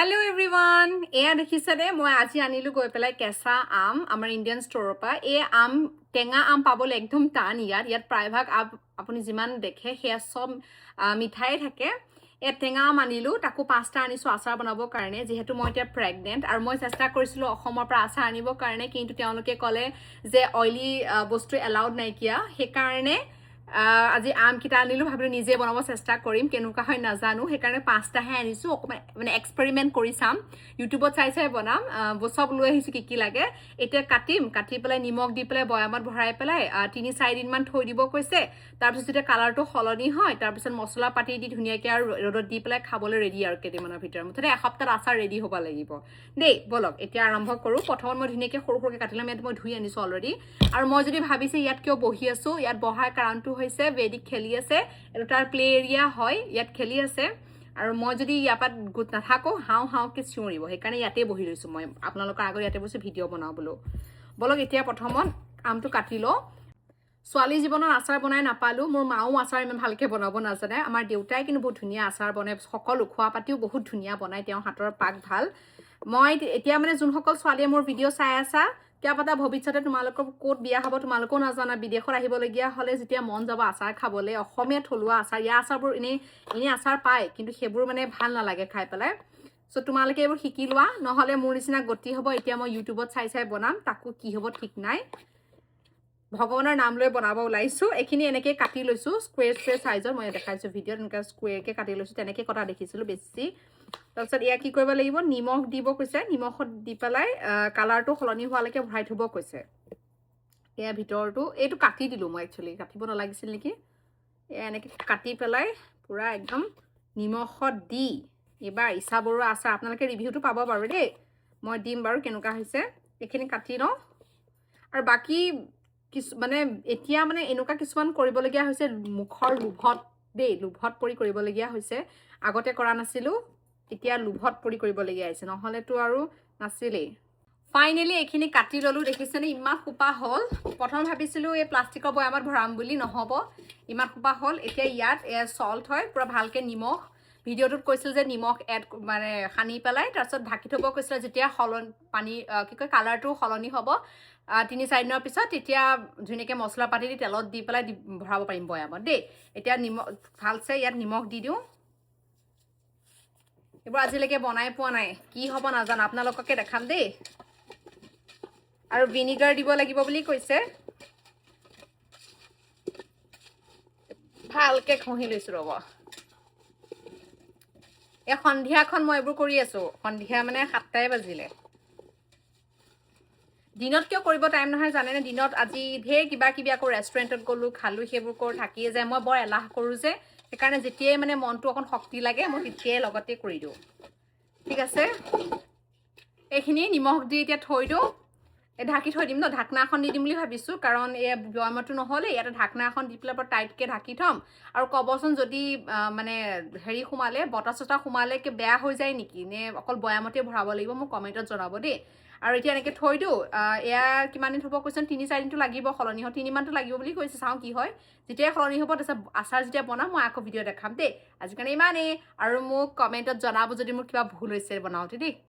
Hello' everyone, এয়া দেখিছেনে? মই আজি আনিলোঁ গৈ পেলাই কেঁচা আম আমাৰ ইণ্ডিয়ান ষ্ট'ৰৰ পৰা। এই আম, টেঙা আম পাবলৈ একদম টান ইয়াত। ইয়াত প্ৰায়ভাগ আম আপুনি যিমান দেখে সেয়া চব মিঠাই থাকে। ইয়াত টেঙা আম আনিলোঁ, তাকো পাঁচটা আনিছোঁ আচাৰ বনাবৰ কাৰণে, যিহেতু মই এতিয়া প্ৰেগনেণ্ট। আৰু মই চেষ্টা কৰিছিলোঁ অসমৰ পৰা আচাৰ আনিবৰ কাৰণে, কিন্তু তেওঁলোকে ক'লে যে অইলি বস্তু এলাউড নাইকিয়া। সেইকাৰণে আজি আমকেইটা আনিলোঁ, ভাবিলোঁ নিজে বনাব চেষ্টা কৰিম, কেনেকুৱা হয় নাজানো। সেইকাৰণে পাঁচটাহে আনিছোঁ, অকণমান মানে এক্সপেৰিমেণ্ট কৰি চাম, ইউটিউবত চাই চাই বনাম। চব লৈ আহিছোঁ কি কি লাগে। এতিয়া কাটিম, কাটি পেলাই নিমখ দি পেলাই বৈয়ামত ভৰাই পেলাই 3-4 দিনমান থৈ দিব কৈছে। তাৰপিছত যেতিয়া কালাৰটো সলনি হয়, তাৰপিছত মছলা পাতি দি ধুনীয়াকৈ আৰু ৰ'দত দি পেলাই খাবলৈ ৰেডি আৰু কেইদিনমানৰ ভিতৰত। মুঠতে এসপ্তাহত আচাৰ ৰেডি হ'ব লাগিব দেই। ব'লক, এতিয়া আৰম্ভ কৰোঁ। প্ৰথমত মই ধুনীয়াকৈ সৰু সৰুকৈ কাটি ল'ম। ইয়াত মই ধুই আনিছোঁ অলৰেডি। আৰু মই যদি ভাবিছে ইয়াত কিয় বহি আছোঁ, ইয়াত বহাৰ কাৰণটো হৈছে বেদিক খেলি আছে। এইটো তাৰ প্লে এৰিয়া হয়, ইয়াত খেলি আছে। আৰু মই যদি ইয়াৰ পৰা গোট নাথাকোঁ, হাওঁ হাওঁকৈ চিঞৰিব। সেইকাৰণে ইয়াতে বহি লৈছোঁ মই, আপোনালোকৰ আগত ইয়াতে বহিছোঁ ভিডিঅ' বনাওঁ বোলো। ব'লক, এতিয়া প্ৰথমত আমটো কাটি লওঁ। ছোৱালী জীৱনত আচাৰ বনাই নাপালোঁ। মোৰ মাও আচাৰ ইমান ভালকৈ বনাব নাজানে। আমাৰ দেউতাই কিন্তু বহুত ধুনীয়া আচাৰ বনায়, সকলো খোৱা পাতিও বহুত ধুনীয়া বনায়, তেওঁৰ হাতৰ পাক ভাল। মই এতিয়া মানে যোনসকল ছোৱালীয়ে মোৰ ভিডিঅ' চাই আছা, কিয় পাতা ভৱিষ্যতে তোমালোকৰ ক'ত বিয়া হ'ব তোমালোকেও নাজানা। বিদেশত আহিবলগীয়া হ'লে যেতিয়া মন যাব আচাৰ খাবলৈ, অসমীয়া থলুৱা আচাৰ, ইয়াৰ আচাৰবোৰ এনেই এনেই আচাৰ পায়, কিন্তু সেইবোৰ মানে ভাল নালাগে খাই পেলাই। চ' তোমালোকে এইবোৰ শিকি লোৱা, নহ'লে মোৰ নিচিনা গতি হ'ব। এতিয়া মই ইউটিউবত চাই চাই বনাম, তাকো কি হ'ব ঠিক নাই। ভগৱানৰ নাম লৈ বনাব ওলাইছোঁ। এইখিনি এনেকৈ কাটি লৈছোঁ স্কুৱেৰ স্কুৱেৰ চাইজত। মই দেখাইছোঁ ভিডিঅ'ত, এনেকৈ স্কুৱেৰকৈ কাটি লৈছোঁ, তেনেকৈ কটা দেখিছিলোঁ বেছি। তাৰপিছত এয়া কি কৰিব লাগিব? নিমখ দিব কৈছে। নিমখত দি পেলাই কালাৰটো সলনি হোৱালৈকে ভৰাই থ'ব কৈছে। এয়া ভিতৰটো, এইটো কাটি দিলোঁ মই, একচুৱেলি কাটিব নালাগিছিল নেকি। এয়া এনেকৈ কাটি পেলাই পূৰা একদম নিমখত দি এইবাৰ ইছা বৰুৱা আচাৰ আপোনালোকে ৰিভিউটো পাব বাৰু দেই, মই দিম বাৰু কেনেকুৱা হৈছে। এইখিনি কাটি লওঁ। আৰু বাকী কিছু মানে এতিয়া মানে এনেকুৱা কিছুমান কৰিবলগীয়া হৈছে মুখৰ লোভত দেই, লোভত পৰি কৰিবলগীয়া হৈছে। আগতে কৰা নাছিলোঁ, এতিয়া লোভত পৰি কৰিবলগীয়া হৈছে, নহ'লেতো আৰু নাছিলেই। ফাইনেলি এইখিনি কাটি ল'লোঁ, দেখিছেনে ইমান সোপা হ'ল। প্ৰথম ভাবিছিলোঁ এই প্লাষ্টিকৰ বৈয়ামত ভৰাম বুলি, নহ'ব, ইমান সোপা হ'ল। এতিয়া ইয়াত চল্ট হয়, পূৰা ভালকৈ নিমখ। ভিডিঅ'টোত কৈছিল যে নিমখ এড মানে সানি পেলাই তাৰপিছত ঢাকি থ'ব কৈছিলে। যেতিয়া পানী কি কয়, কালাৰটো সলনি হ'ব 3-4 দিনৰ পিছত, তেতিয়া ধুনীয়াকৈ মছলা পাতি দি তেলত দি পেলাই দি ভৰাব পাৰিম বৈয়ামত দেই। এতিয়া নিমখ ভালছে ইয়াত নিমখ দি দিওঁ। এইবোৰ আজিলৈকে বনাই পোৱা নাই, কি হ'ব নাজানো, আপোনালোককে দেখাম দেই। আৰু ভিনিগাৰ দিব লাগিব বুলি কৈছে। ভালকে ঘঁহি লৈছোঁ, ৰ'ব। এই সন্ধিয়াখন মই এইবোৰ কৰি আছোঁ। সন্ধিয়া মানে 7টাই বাজিলে। দিনত কিয় কৰিব টাইম নহয় জানেনে? দিনত আজি ঢেৰ কিবা কিবি, আকৌ ৰেষ্টুৰেণ্টত গ'লোঁ, খালোঁ, সেইবোৰ কৰি থাকিয়ে যায়। মই বৰ এলাহ কৰোঁ যে, সেইকাৰণে যেতিয়াই মানে মনটো অকণ শক্তি লাগে, মই তেতিয়াই লগতে কৰি দিওঁ। ঠিক আছে, এইখিনি নিমখ দি এতিয়া থৈ দিওঁ। এই ঢাকি থৈ দিম ন, ঢাকনা এখন দি দিম বুলি ভাবিছোঁ, কাৰণ এই বৈয়ামটো নহ'লে ইয়াতে ঢাকনা এখন দি পেলাই বৰ টাইটকৈ ঢাকি থ'ম। আৰু ক'বচোন যদি মানে হেৰি সোমালে, বতাহ চতাহ সোমালে কি বেয়া হৈ যায় নেকি, নে অকল বৈয়ামতে ভৰাব লাগিব, মোক কমেণ্টত জনাব দেই। আৰু এতিয়া এনেকৈ থৈ দিওঁ। এয়া কিমান দিন থ'ব কৈছে? 3-4 দিনটো লাগিব সলনি হয়, তিনিমানটো লাগিব বুলি কৈছে। চাওঁ কি হয়। যেতিয়াই সলনি হ'ব, তাৰপিছত আচাৰ যেতিয়া বনাম, মই আকৌ ভিডিঅ' দেখাম দেই। আজিৰ কাৰণে ইমানেই। আৰু মোক কমেণ্টত জনাব যদি মোৰ কিবা ভুল হৈছে বনাওঁতে দেই।